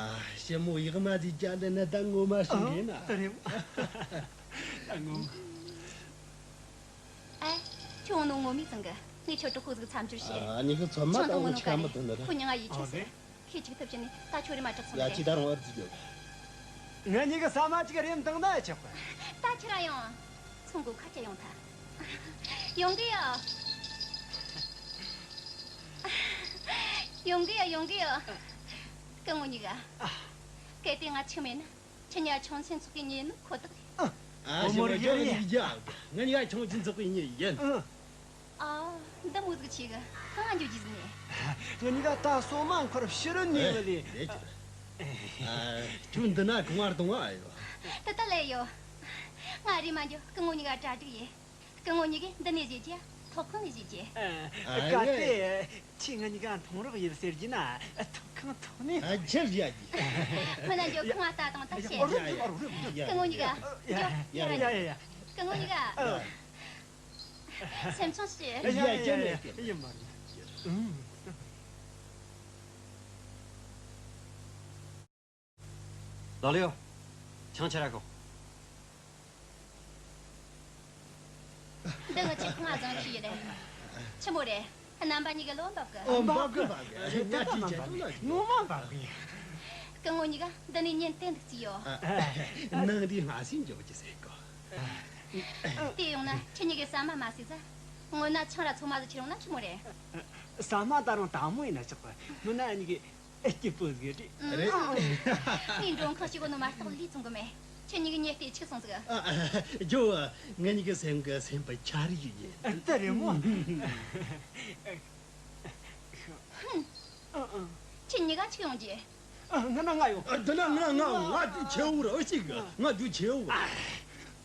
ཨ། ཞི་མོ་ཡག་མ་ཟིག་བྱ་ལེ་ན་ད་ངོ་མ་ཧྲིང་གི་ན། ཨ་རེད། ད་ངོ་མ། ཨེ། ཁྱོད་ནོ་ངོ་མི་ཚང་གི། ངས་ཁྱོད་གྲོགས་ཟིག་མཚམས་སྦྱོར་བྱེད། ཨ་ནི་ཁོ་ཚོད་མ་ཆང་ད་དང་ངོ་ངོ་ཆ་མི་དོན་ནི་རེད། ཁོ་མྱི་ང་ཡིད་ཆེས་ཟེར། ཁྱེད་ཅིག་ཐུབ་ཕྱིན་ནས་ད་ཁྱོད་རེ་མ་གྲགས་སོང་ཡ་ཟེར། ཅི་ད་རུང་ཨར་ཙི་ཡོད། ང་གཉིས་ཀྱི་ཟ་མ་ཅིག་རེམ་བཏང་ན་ཆོག་གི། ད་ཁྱེད་རང་ཡོང་། ཚོང་གོ་ཁ་ཆ་ཡོང་ཐལ། ཡོང་གི་ཡོད། ཡོང་གི་ཡོད། ཡོང་གི་ཡོད། སྐུ་ངོ་གཉིས་ཀ། གལ་ཏེ་ང་ཆིག་མེད་ན། ཁྱེད་གཉིས་ཆང་ཆེན་ཚོགས་ཀྱི་ཉེ་ནི་ཁོ་ཐག་རེད། ཨ། ཨ་ཞེ་མོ་ཡོད་ཡོད་ཡོད། ང་གཉིས་ཀ་ཆང་ཆེན་ཚོགས་ཀྱི་ཉེ་ཡིན། ཨ། འདི་མོ་ཟིག་ཆེ་གི། གང་ང་འགྱོ་རྒྱུ་ཟིག་ནས། ང་གཉིས་ཀ་ད་སོ་མ་འཁོར་ཕྱི་རུ་ནས་བ་ལས། ཨ། ཁྱོད་འདི་ན་གང་བར་གཏོང་བ་ཡོད། ད་ལྟ་ལས་ཡོད། ང་རེ་མ་འགྱོ། སྐུ་ངོ་གཉིས་ཀ་གྲ་སྒྲིག་ཡེ། སྐུ་ངོ་གཉིས་ཀས་འདི་ནས་བཞེས་རྒྱུ། ཐོབ་ཁང་ནས་བཞེས་རྒྱུ། ཨ། གལ་ཏེ་ཁྱེད་ང་གཉིས་ཀ་མཐོང་རོགས་ཡིན་ཟེར་རྒྱུ་ན། ཐོབ་ཁང་ཐོག་ནས། ཨ། ཁྱེད་བཞེས་རྒྱུ། ཁོ་ན་འགྱོ། ཁང་ང་ལྟ་དང་ད་བཤད། ཨ། རོ་རོ་རོ་རོ། སྐུ་ངོ་གཉིས་ཀ། ཡ་ཡ་ཡ་ཡ། སྐུ་ངོ་གཉིས་ཀ། ཨ། སེམས་ཆུང་བྱོས། ཡ་ཡ་ཡ་ཡ། ཡ་མ་རེད། ཨུམ། ལོ་ལེའོ། ཆང་ཆེ་ར་གོ། འདི་ངི་ཆིག་ཁང་བཟང་ཁྱི་ཡི་རེད། ཆི་མོ་རེད། རྣམ་པ་གཉིས་ཀྱི་ལོ་འབབ་གི། ཨ། འབབ་གི་འབབ་གི། ངོ་མ་འབབ་གི། སྐུ་ངོ་གཉིས་ཀ་འདི་ནས་ཉིན་གཏན་དུ་བརྩིས་ཡོད། ནང་དེའི་སྔ་ཕྱི་འཇོག་རྒྱུ་ཟེར་གོ། དེ་ཡོང་ན་ཁྱེད་གཉིས་ཀྱི་ཟ་མ་མ་ཟོས་ས། སྔོན་ན་ཆང་ར་ཚོད་མ་ཟིག་ཁྱེར་ཡོང་ན་ཆི་མོ་རེད། ཟ་མ་ད་རུང་དྭངས་མོ་ཡིན་ན་ཆོག་གི། སྔོན་ན་ཨ་ནི་གི། ཨེ། སྐྱིད་པོ་ཟིག་རེད། རེད། ཨང་། ངས་མགྲོན་ཁང་ཞིག་གོ་ནོ་མ་གཏོགས་ལུས་བཙོང་གི་མེད། ཁྱེད་གཉིས་ཀྱི་ཉེ་ལྟས་ཆིག་སོང་ཟིག། ཨ། ཨ། ཇོ། ང་གཉིས་ཀྱི་སེམས་ཀྱི་སེམས་པ་ཆ་རིག་ཡིན། ཨ། ད་རེད་མོ། ཧུམ། ཨ། ཨ། ཁྱེད་གཉིས་ཀ་ཆིག་ཡོང་རྒྱུ། ཨ། ང་ན་ང་ཡོང་། ཨ། འདི་ན་ང་ང་ང་ཆེ་བོ་ར་ཞིག་གི། ང་དུ་ཆེ་བོ། ཨ།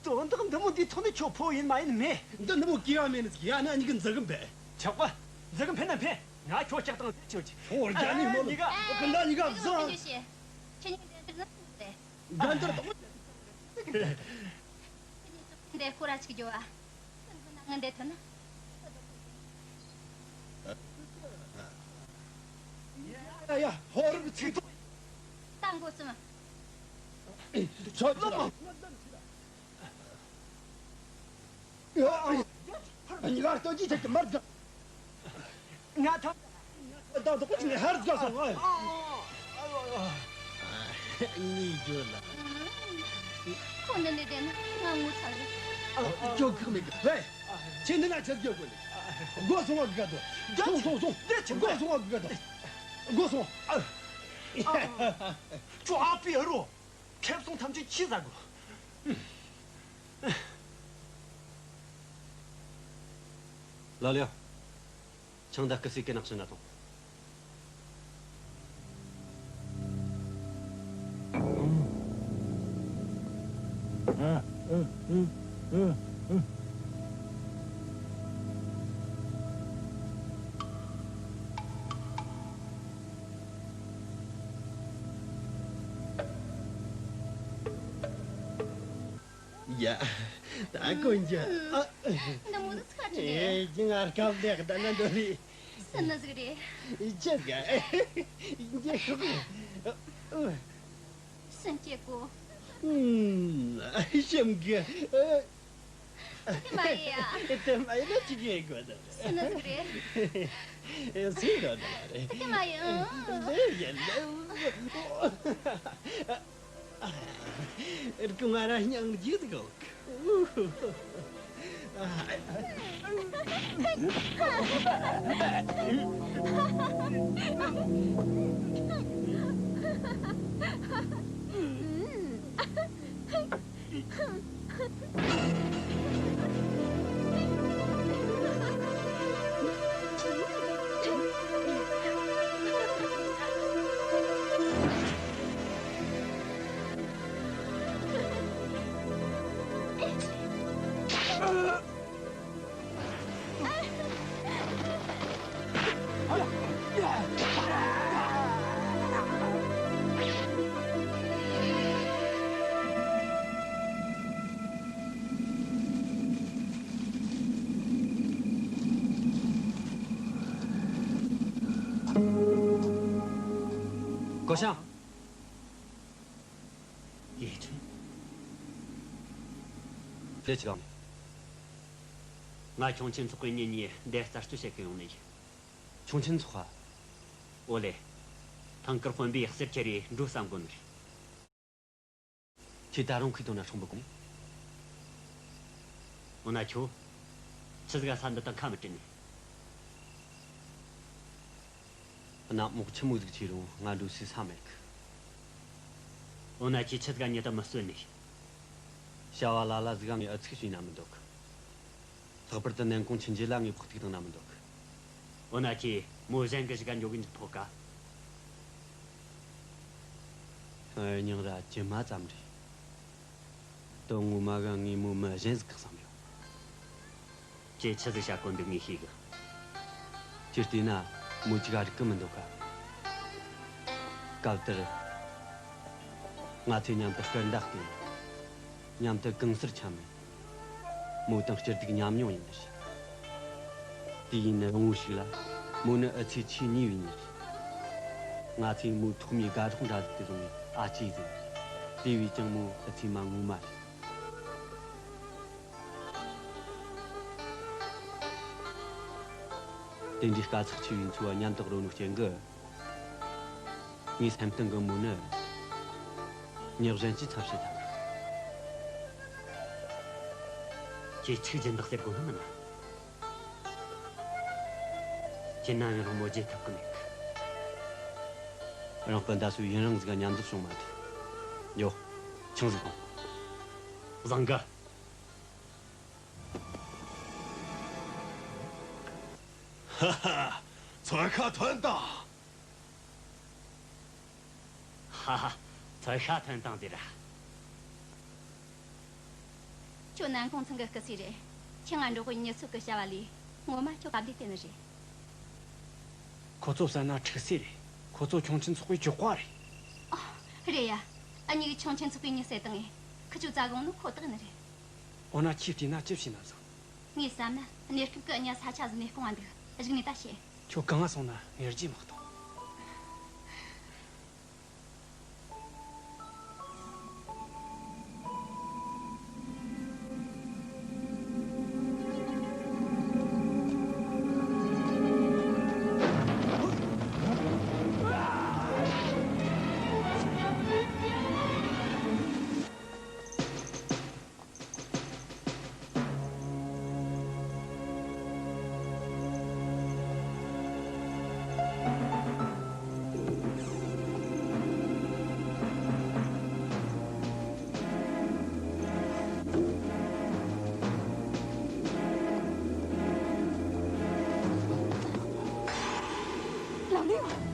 དོན་དག་འདི་མོ་འདི་ཐོག་ནས་ཁྱོད་ཕོ་ཡིན་མ་ཡིན་མེད། འདི་འདི་མོ་གི་ཡ་མེད་ནི་ཟིག་ཡ་ན་གཉིས་ཀྱི་འཛི་གི་འཕེན། ཆོག་གི། འཛི་གི་འཕེན་ན་འཕེན། ང་ཁྱོད་ལྕགས་དང་ཟིག་ཆོད་ཀྱི། ཁྱོད་རྒྱ་ནི་མོ་ལ་གི་ལ་གཉིས་ཀ་བཟང་། ཁྱེད་གཉིས་འདི་འདྲ་ན་འདི་འདྲ་ཐོག་འདི་སྐོར་ར་ཅིག་འགྱོ་བ། ང་འདི་ཐོན་ན། ཡ་ཡ། ཧོ་རུ་ཚིག་ཐོག་ད་མགོ་བཙུམ། ཆོད་ལོ་མ། ཉི་གར་ལྟོ་ཅི་ཆེ་གི་མར་ཟ། ང་ཐམ། ད་དོ་ཀོ་ཅི་ནས་ཧར་ཟ་སོང་ཨ། གཉིས་བརྗོད་ལ། ཁོ་འདི་ནས་བསྡད་ན་ང་ངུ་ཚར་རེད། ཅོ་ཁག་མེད་གི་ཝེ། ཁྱེད་འདི་ན་ཆེར་བརྗོད་དགོས་ནི། མགོ་སོང་བ་གི་ག་དོ། སོང་སོང་སོང་། མགོ་སོང་བ་གི་ག་དོ། མགོ་སོང་། ཅོ་ཨ་པི་ཨ་རོ། ཁེབ་སོང་ཐམས་ཅད་ཁྱི་ཟ་དགོས། ལ་ལ། ཆང་ད་སྐུ་སྲས་ཀྱི་ནགས་སུ་ན་དང་། ཡ། ད་དཀོན་མཆོག་ཨ། འདི་མོ་ཟིག་ཚ་གྲི་རེད། ཨེ། ཁྱི་ང་སྐབས་ལེགས་ད་ན་འདོད་རེད། སུ་ནི་ཟིག་རེད། ཅི་ཟིག་འགྱེལ་ཤོག་སེམས་སྐྱིད་གོ། ཨུམ། སེམས་སྐྱིད། དེ་མ་ཡིན་ཡ། དེ་མ་ཡིན་ན་ཅི་ཡིན་དགོས་ནི། སུ་ནི་ཟིག་རེད། སུ་ཡིན་ནི་རེད། དེ་མ་ཡིན། ལེ་ཡ་ལེ། རྐུ་ང་ར་སྙིང་རྗེ་འདུག་ཀོ་ཤང་། ཡེ་ཁྲིན། ལས་ཅི་གང་། ང་ཁྱུང་ཆེན་ཚོགས་པའི་མི་གཉིས་འདིར་རྩད་གཅོད་བྱེད་གི་ཡོང་ནི་ཡིན། ཁྱུང་ཆེན་ཚོགས་པ། ཨོ་ལེ། ཐང་དཀར་དཔོན་པོས་གསེར་ཁྱེར་རེ་འགྲོ་བསམ་གོ་ནི་རེད། ཁྱེད་ད་རུང་ཁོའི་དོན་ན་སྲུང་འབུ་གོ་ནི། འོ་ན་ཁྱོད། ཆི་ཟིག་ག་ས་འདི་དང་ཁ་མི་བྲལ་ནི། གནམ་འོག་ཆི་མོ་ཟིག་ཆེ་རུང་ང་འགྲོ་སའི་ས་མེད་གི། འོ་ན་ཁྱེད་ཆི་ཟིག་ག་མྱི་དང་མི་གསོད་ནི། བྱ་བ་ལ་ལ་ཟིག་ག་ངས་ཨུ་ཚུགས་བྱས་ན་མི་འདོད་གི། ལྷག་པར་དུ་ནན་ཀོང་ཆིན་རྗེ་ལ་ངས་ཕོག་ཐུག་བཏང་ན་མི་འདོད་གི། འོ་ན་ཁྱེད་མོ་གཞན་གི་ཞིག་ག་འགྱོ་གི་འཇུག་ཕོད་ཀ། སྙིང་ར་ཇི་མ་ཙམ་རེད། དོན་ངོ་མ་ག་ངས་མོ་མི་གཞན་ཟིག་གི་བསམ་ཡོད། ཁྱེད་ཆི་ཟིག་བྱ་གོ་འདུག་ངས་ཤེས་གི། ཁྱེད་བལྟས་ན་མོ་ཅིག་ག་རིག་གི་མི་འདུག་ག། སྐབས་དེར་ང་ཚོས་མཉམ་དུ་སྐུར་མདའ་བརྐོས། མཉམ་དུ་གང་སར་འཁྱམས་ནས། མོ་དང་སྐྱིད་སྡུག་མཉམ་མྱོང་ཡིན་ནི་རེད། དུས་ཡུན་རིང་བོ་ཞིག་ལ་མོ་ནི་ཨུ་ཚོའི་ཆེས་ཉེ་བའི་མྱི་རེད། ང་ཚོས་མོའི་ཐོག་མའི་དགའ་རོགས་འདྲ་ཟིག་ཏུ་བཟུང་ནས་ཨ་ཅེ་ཟེར། དེ་བས་ཀྱང་མོ་ཨུ་ཚོའི་མ་ངོ་མ་རེད། དེ་འདྲའི་དཀའ་ཚེགས་ཆེ་བའི་འཚོ་བ་མཉམ་དུ་རོལ་ནོའི་རྐྱེན་གྱིས། ངའི་སེམས་གཏིང་གི་མོ་ནི་མྱི་གཞན་གྱིས་ཚབ་བྱེད་ཐུབ། ཁྱེད་ཆིག་སྦྱིན་བདག་ཟེར་དགོས་ནི་མིན་ན། ཁྱེད་ནམ་ཡིན་རུང་མོ་བརྗེད་ཐུབ་ཀྱི་མེད་གི། རང་སྤུན་ཟླ་ཚོས་ཡུན་རིང་ཟིག་མཉམ་འཛོམས་བྱུང་མ་ཐུབ། ཡོ། ཆང་ཟིག་འཐུང་། བཟང་གི། ཧ་ཧ། ཚོད་ཁ་ཐོན་དང་། ཧ་ཧ། ཚོད་ཁ་ཐོན་དང་ཟེར་ར། ཁྱོད་ནན་ཀོང་ཚང་གི་སྐུ་སྲས་རེད། ཁྱེད་ང་འགྲོགས་གི་མྱི་ཚོགས་གི་བྱ་བ་ལས་ངོ་མ་ཁྱོད་ག་བདེ་བལྟས་ནི་རེད། ཁོ་ཚོ་བསད་ན་འཁྲུག་སྲས་རེད། ཁོ་ཚོ་ཁྱུང་ཆེན་ཚོགས་པའི་གྲོགས་པོ་རེད། ཨ། རེད་ཡ། འུ་གཉིས་ཀྱིས་ཁྱུང་ཆེན་ཚོགས་པའི་མྱི་བསད་བཏང་ངས་ཁི་ཆོ་རྩ་དགོངས་ནོ་ཁོ་ཐག་ནི་རེད། འོ་ན་ཁྱེད་བལྟས་ན་ཅི་བྱས་ན་བཟང་། ངས་བསམ་ན་གནས་སྐབས་ཀྱི་གཉའ་ས་ཆ་ཟིན་ནས་སྐོང་བ་འདུག་གཞུག་ནས་ད་བཤད། ཁྱོད་གང་ང་སོང་ན་ངས་རྗེས་མ་གཏོང་། ལགས་ལེའུ། ལགས་ལེའུ།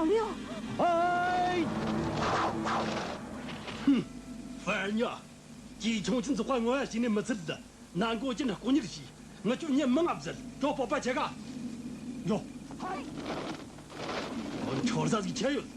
ཧའི། ཧུམ། ཧྥན་ཉ། ཀྱིས་ཁྱུང་ཆེན་ཚོགས་པ་ངོ་ཡ་བྱས་ནས་མི་ཚུད། ནན་ཀོང་ཅིན་ལ་ལྐོག་ཉར་བྱས། ངི་ཆོ་མྱི་མང་ང་བསད། ཁྱོ་སྤོབས་པ་ཆེ་ག་འགྲོ། ཧ། ཁྱོ་རྩ་ཟིག་ཆད་ཡོད།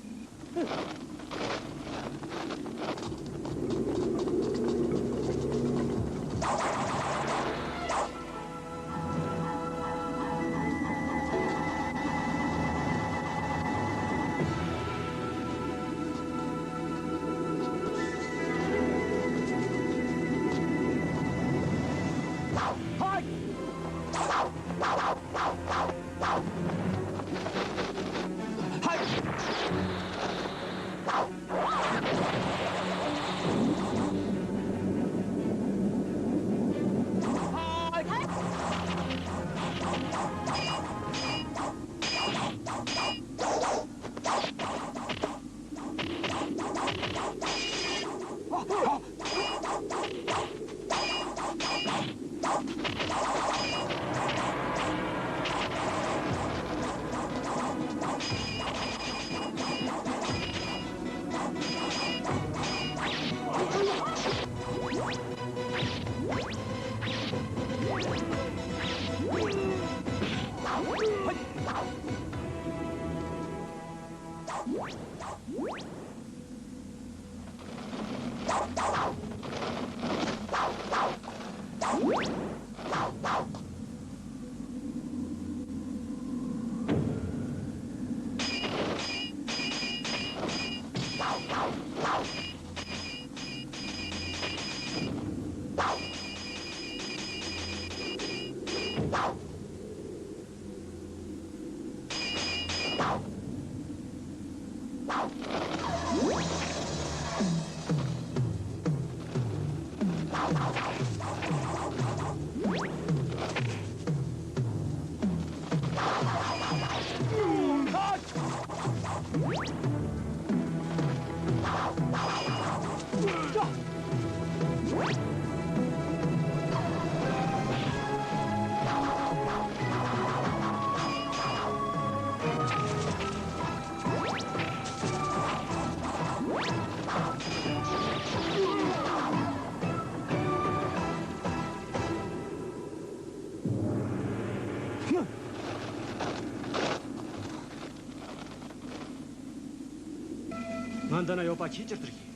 ང་འདི་ན་ཡོད་པ་ཁྱེད་ཅིར་ལྟར་ཤེས།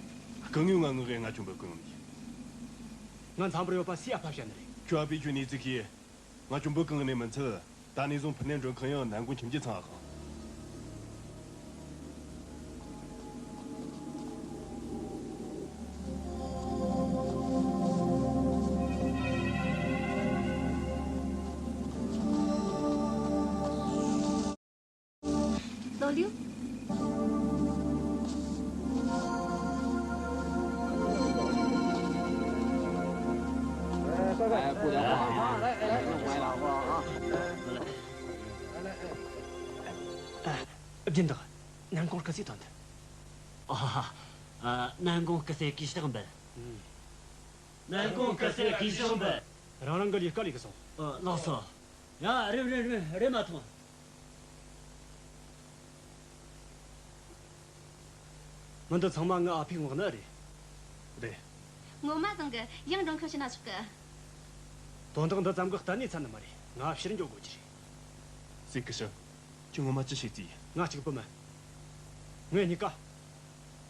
སྐུ་ངོས་ང་ངག་གི་ང་ཆུང་བུ་གང་ནས། ང་འཚམ་པོར་ཡོད་པ་སུས་ཨ་ཕ་བཤད་ནི་རེད། ཁྱོད་ཨ་ཕའི་ཁྱོད་ནས་ཙི་ཤེས། ང་ཆུང་བུ་གང་ནས་མི་འཚལ། ད་ནས་བཟུང་ཕུ་ནན་མགྲོན་ཁང་ཡང་ནན་ཀོང་ཁྱིམ་གྱི་ཚང་ཨ་ཁང་། ལོ་ལིའུ། ཨ། སྦྱིན་བདག་ནན་ཀོང་སྐུ་སྲས་ཐོན་ཐལ། ཨ་ཧ་ཧ། ཨ། ནན་ཀོང་སྐུ་སྲས་གུས་ཕྱག་འབུལ། ནན་ཀོང་སྐུ་སྲས་གུས་ཕྱག་འབུལ། རང་རང་གི་ལས་ཀ་ལས་གི་སོང་། ཨ། ལགས་སོ། ཡ། རེམ་རེམ་རེམ་རེམ་མ་ཐོངས། མི་འདི་ཚང་མ་ངའི་ཨ་ཕའི་ངག་ནི་རེད། རེད། ངོ་མ་བཟང་གི། ཡང་མགྲོན་ཁང་ཕྱིན་ན་ཆོག་གི། དོན་དག་འདི་ཙམ་གི་གཏན་ནས་ཚར་ནི་མ་རེད། ང་ཕྱིར་འགྱོ་དགོས་ཀྱི་རེད། སྲས་སྐུ་ཞབས། ཁྱོད་ངོ་མ་ཅི་བྱེད་རྩིས་ཡིན། ང་གཅིག་པུ་མིན། ངེད་གཉིས་ཀ།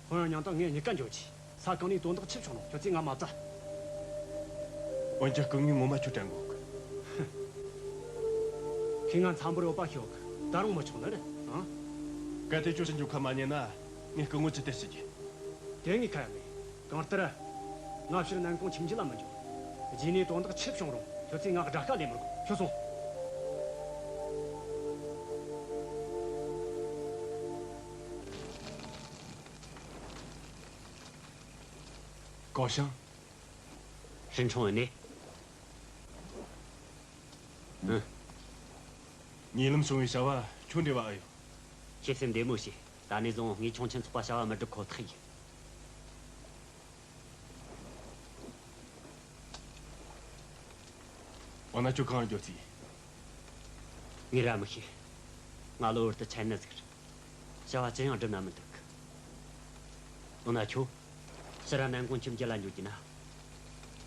ཁོང་རང་མཉམ་དུ་ངེད་གཉིས་ཀ་འགྱོ་རྒྱུ། ས་གང་ནས་དོན་དག་ཆི་བྱུང་རུང་ཁྱོད་ཚོས་ང་མ་བཙལ། འོན་ཀྱང་སྐུ་ངོས་ངོ་མ་ཁྱོད་དྲན་གོ་གི། ཁྱོས་ང་འཚམ་པོར་ཡོད་པ་ཤོད་གི། ད་རུང་མི་ཆོག་ནི་རེད་ཨང་། གལ་ཏེ་ཁྱོད་ཕྱིར་འགྱོ་ཁ་མ་ཉན་ན་ངས་སྐུ་ངོ་ཅི་ལྟར་བྱེད་རྒྱུ། དེ་ངས་ཁ་ཡ་མེད། གང་ལྟར། ང་ཕྱིར་ནན་ཀོང་ཁྱིམ་རྒྱུད་ལ་མི་འགྱོ། རྗེས་ནས་དོན་དག་ཆི་བྱུང་རུང་ཁྱོད་ཚོས་ང་དགྲ་ཁ་ལེན་མི་དགོས། ཁྱོད་སོང་། ཀའོ་ཞང་། ཧྲིན་ཁྲོང་ཡིན་ནི། ཨུ། ཉེ་ལམ་བྱུང་བའི་བྱ་བ་ཁྱོད་འབྲེལ་བ་ཨེ་ཡོད། ཁྱེད་སེམས་བདེ་མོ་བྱོས། ད་ནས་བཟུང་ངས་ཁྱུང་ཆེན་ཚོགས་པ་བྱ་བ་མི་སྒྲུབ་ཁོ་ཐག་ཡིན། འོ་ན་ཁྱོད་གང་ལ་འགྱོ་རྩིས། ངས་ར་མི་ཤེས། ང་གློ་བུར་དུ་འཆར་ནི་ཟིག་རེད། བྱ་བ་ཅི་ཡང་འགྲུབ་ན་མི་འདུག་འོ་ན་ཁྱོད། ཕྱིར་ར་ནན་ཀོང་ཁྱིམ་རྒྱུད་ལ་འགྱོ་རྒྱུ་ན།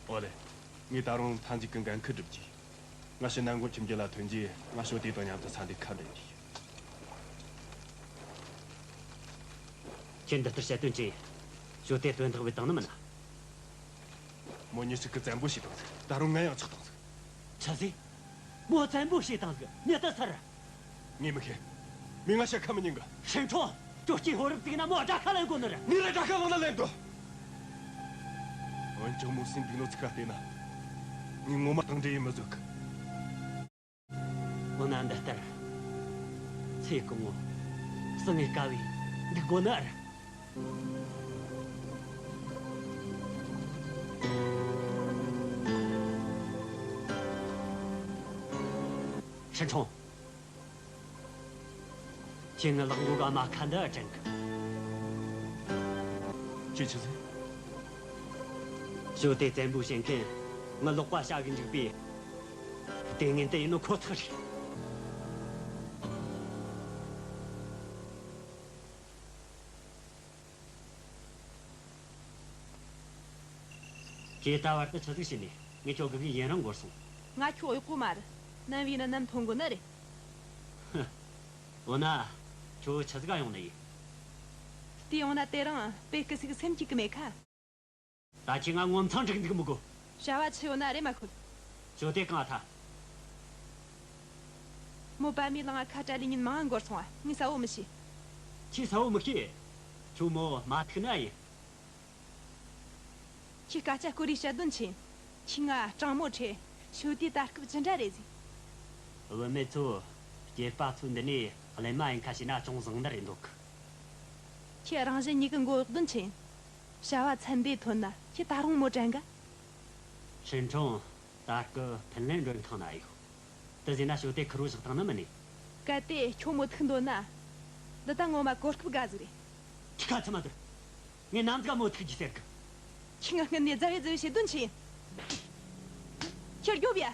ཨོ་ལེ། ངས་ད་རུང་ཐན་ཟིག་གི་འགན་ཁུར་སྒྲུབ་རྒྱུ། ང་ཕྱི་ནང་སྒོ་ཁྱིམ་རྒྱུད་ལ་ཐོན་རྗེས་ང་ཞོ་དེ་དང་མཉམ་དུ་ས་འདི་ཁ་འདྲེན་རྒྱུ། ཁྱེད་འདི་ལྟར་བཤད་དོན་ཅི་ཡིན། ཞོ་དེ་དོན་དག་བའི་དང་ནི་མིན་ན། མོ་ཉི་ཤུ་གི་བཙན་པོ་བྱས་བཏང་ཟིག་ད་རུང་ང་ཡང་ཆགས་བཏང་ཟིག་ཆི་ཟིག་མོ་བཙན་པོ་བྱས་བཏང་ཟིག་མྱི་ལྟ་ཚར། ངས་མི་ཤེས། མི་ང་ཤ་ཁ་མི་ཉན་གི་ཧྲིན་ཁྲོང་། ཁྱོད་སྐྱེས་ཕོ་རབ་ཙིག་ན་མོ་དགྲ་ཁ་ལེན་དགོ་ནི་རེད། ངས་ར་དགྲ་ཁ་ལང་ན་ལེན་དོ། འོན་ཀྱང་མོ་སེམས་འདུག་ནོ་ཚིག་ཁ་བལྟས་ན། ངས་ངོ་མ་དང་འདྲེ་ཡིན་མི་བཟོད་གི་འོ་ན་འདི་ལྟར། ཚེ་གང་བོ། བསྲིང་ངེ་དཀའ་བས་འདུག་དགོ་ནི་རེད། ཧྲིན་ཁྲོང་། ཁྱེད་ངའི་ལག་མགོ་ག་མ་ཁ་འདི་དྲན་གི་ཁྱེད་ཆི་ཟེར། ཞོ་དེ་བཙན་པོ་བྱེད་མཁན་ངའི་ལག་པ་བྱ་གི་འཇུག་པའི་ལྟས་ངན་དེ་ཡིན་ནོ་ཁོ་ཐག་རེད། ཁྱེད་ད་བར་དུ་ཆི་ཟིག་བྱས་ནས་ངས་ཁྱོད་སྒུག་གི་ཡུན་རིང་འགོར་སོང་། ང་ཁྱོད་གཡོག་པོ་མ་རེད། ནམ་ཡིན་ན་ནམ་ཐོན་དགོ་ནི་རེད། འོ་ན། ཁྱོད་ཆི་ཟིག་ག་ཡོང་ནི་ཡིན། དེ་ཡོང་ན་དེ་རིང་དཔེ་སྐུ་སྲིག་སེམས་སྐྱིད་གི་མེད་ཁ། ད་ཁྱེད་ང་ངོ་མཚང་འགྲིག་འདུག་མི་དགོ་བྱ་བ་ཆི་ཡོད་ན་རེ་མ་ཁུལ། ཞོ་དེ་གང་ཐལ། མོ་པ་མའི་ལང་ང་ཁ་བྲལ་ལས་ཉིན་མང་ང་འགོར་སོང་བ། ངས་གསལ་བོ་མི་ཤེས། ཁྱེད་གསལ་བོ་མི་ཤེས། ཁྱོད་མོ་མ་ཐུག་ན་ཡིན། ཁྱེད་སྐད་ཆ་སྐོར་རེ་བཤད་དོན་ཆེ། ཁྱེད་ང་སྤྲང་མོ་ཁྲེ། ཞོ་དེ་ད་སྐབས་ཅི་འདྲ་རེད་ཟིག་བུད་མེད་ཚོ། སྐྱེས་པ་ཚོ་འདི་ནས་གླེན་མ་ཡིན་ཁ་བྱས་ན་ཅུང་བཟང་ནི་རེད་འདུག་ཁྱེད་རང་བཞིན་ཉིད་ཀྱི་མགོ་གཡོག་དོན་ཆེ། བྱ་བ་ཚན་འདི་ཐོན་ན་ཁྱེད་ད་རུང་མོ་དྲན་ག་ཧྲིན་ཁྲོང་། ད་སྐུ་ཕིན་ལན་མགྲོན་ཁང་ན་ཡོད། དེ་ཟེར་ན་ཞོ་དེ་ཁུར་བོ་བཞག་ཐང་ནི་མིན་ནི། གལ་ཏེ་ཁྱོད་མོ་ཐུག་འདོད་ན། འདི་ད་ངོ་མ་གོ་སྐབས་དགའ་ཟིག་རེད། ཁྱི་ཁ་ཚ་མ་དུ། ངས་ནམ་ཟིག་མོ་ཐུག་རྒྱུ་ཟེར་གི་ཁྱི་ང་སྔུན་ནས་རྫ་བའི་རྫ་བའི་བྱེད་དོན་ཆེ་ཡིན། ཁྱེད་རྒྱོབ་ཡ།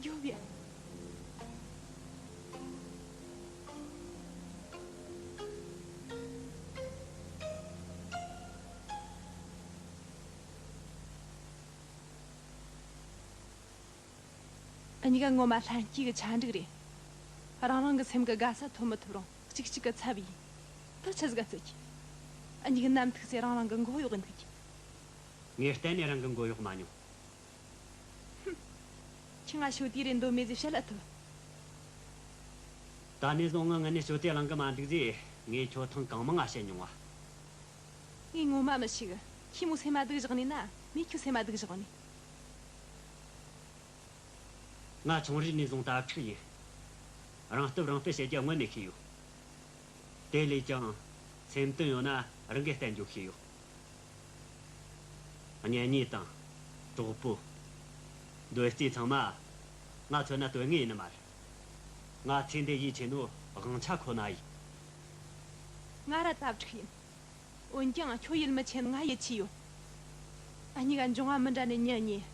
རྒྱོབ་ཡ། གཉིས་ཀ་ངོ་མ་ལྷན་སྐྱེས་ཀྱི་ཆ་འགྲིག་རེད། རང་རང་གི་སེམས་ཀྱི་དགའ་ས་ཐོབ་མི་ཐུབ་རུང་གཅིག་གཅིག་གི་ཚབ་ཡིན། ད་ཆི་ཟིག་ག་རྩོད་ཀྱི། གཉིས་ཀ་ནམ་ཐུག་ཚེ་རང་རང་གི་མགོ་གཡོག་གི་འདུག་ཀྱི། ངས་གཏན་ནས་རང་གི་མགོ་གཡོག་མ་མྱོང་། ཁྱི་ང་ཞོ་དེ་རེད་འདོད་མེད་ཟེར་བཤད་ལ་ཐུབ། ད་ནས་བཟུང་ངའི་ངི་ནས་ཞོ་དེ་བླང་གི་མ་འདུག་ཟེར་ངས་ཁྱོད་ཐེངས་གང་མང་ང་བཤད་མྱོང་བ། ངས་ངོ་མ་མི་ཤེས་གི་ཁྱི་མོ་སེམས་མ་སྡུག་བཞག་ནས་ན་མོས་ཁྱོད་སེམས་མ་སྡུག་བཞག་ནས། ང་ཆུང་རིགས་ནས་བཟུང་དྭ་ཕྲུག་ཡིན། རང་སྟོབས་རང་སྤེལ་བྱེད་རྒྱུ་སྔོན་ནས་ཤེས་ཡོད། དེ་ལས་ཀྱང་སེམས་དོན་ཡོད་ན་རང་གིས་བསྟན་རྒྱུ་ཤེས་ཡོད། གཉེན་ཉེ་དང་གྲོགས་པོ། འདོད་རྩིས་ཚང་མ་ང་མཚོན་ན་དོན་དངོས་ཡིན་ནི་མ་རེད། ང་ཚེ་འདི་ཡིད་ཆེས་ནོ་དབང་ཆ་ཁོ་ན་ཡིན། ང་ར་དྭ་ཕྲུག་ཡིན། འོན་ཀྱང་ཁྱོད་ཡིད་མི་ཆེས་ན་ང་ཡིད་ཆེས་ཡོད། ཨ་གཉིས་ཀ་འབྱུང་བ་མི་འདྲ་ནས་མྱི་གཉིས།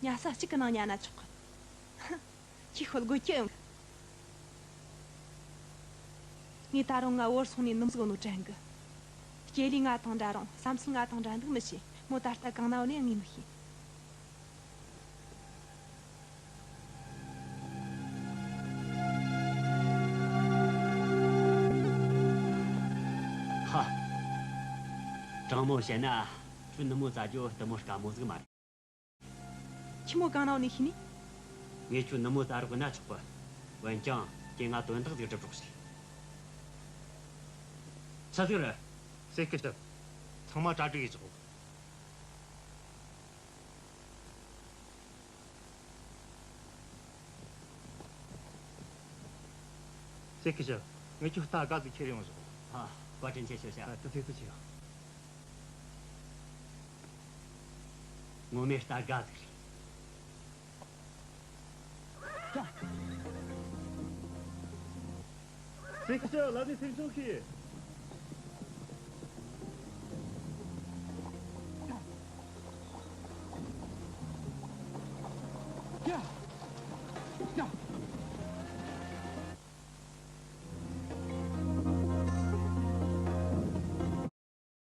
ཉལ་ས་གཅིག་གི་ནང་ཉལ་ན་ཆོག་གི་ཁྱོས་ཤོད་དགོས་ཀྱི་ཡོང་གི་ངས་ད་རུང་ང་བོར་སོང་ནས་ནུམ་ཟིག་ནོ་དྲན་གི་སྐྱེ་ལུས་ང་དང་འདྲ་རུང་བསམ་ཚུལ་ང་དང་འདྲ་འདུག་མི་ཤེས། མོ་ད་ལྟ་གང་ན་ཡོད་ནས་ངས་མི་ཤེས། ཧ། དྲང་མོ་བཤད་ན་ཁྱོད་ནུ་མོ་བཙལ་རྒྱུ་དེ་མོ་དཀའ་མོ་ཟིག་མ་རེད། ཁྱི་མོ་གང་ན་ཡོད་ནས་ཤེས་ནི། ངས་ཁྱོད་ནུ་མོ་བཙལ་རོགས་ན་ཆོག་གི་འོན་ཀྱང་ཁྱེད་ང་དོན་དག་ཟིག་སྒྲུབ་རོགས་ཞིག་ཆི་ཟིག་རེད། སེ་ཀི་ཤི། ཚང་མ་གྲ་སྒྲིག་ཡེད་ཆོག་སེ་ཀི་ཤི། ངས་ཁྱོད་རྟ་དགའ་ཟིག་ཁྱེར་ཡོང་ཞོག་ཨ། བཀའ་དྲིན་ཆེ་ཞུ་ཤག་ཨ། དུ་ཚིགས་སུ་ཆེ་ཡོང་། ངོ་མའི་རྟ་དགའ་ཟིག་རེད། སེ་ཀི་ཤི་ལ་ནི་སེམས་ཆུང་གིས།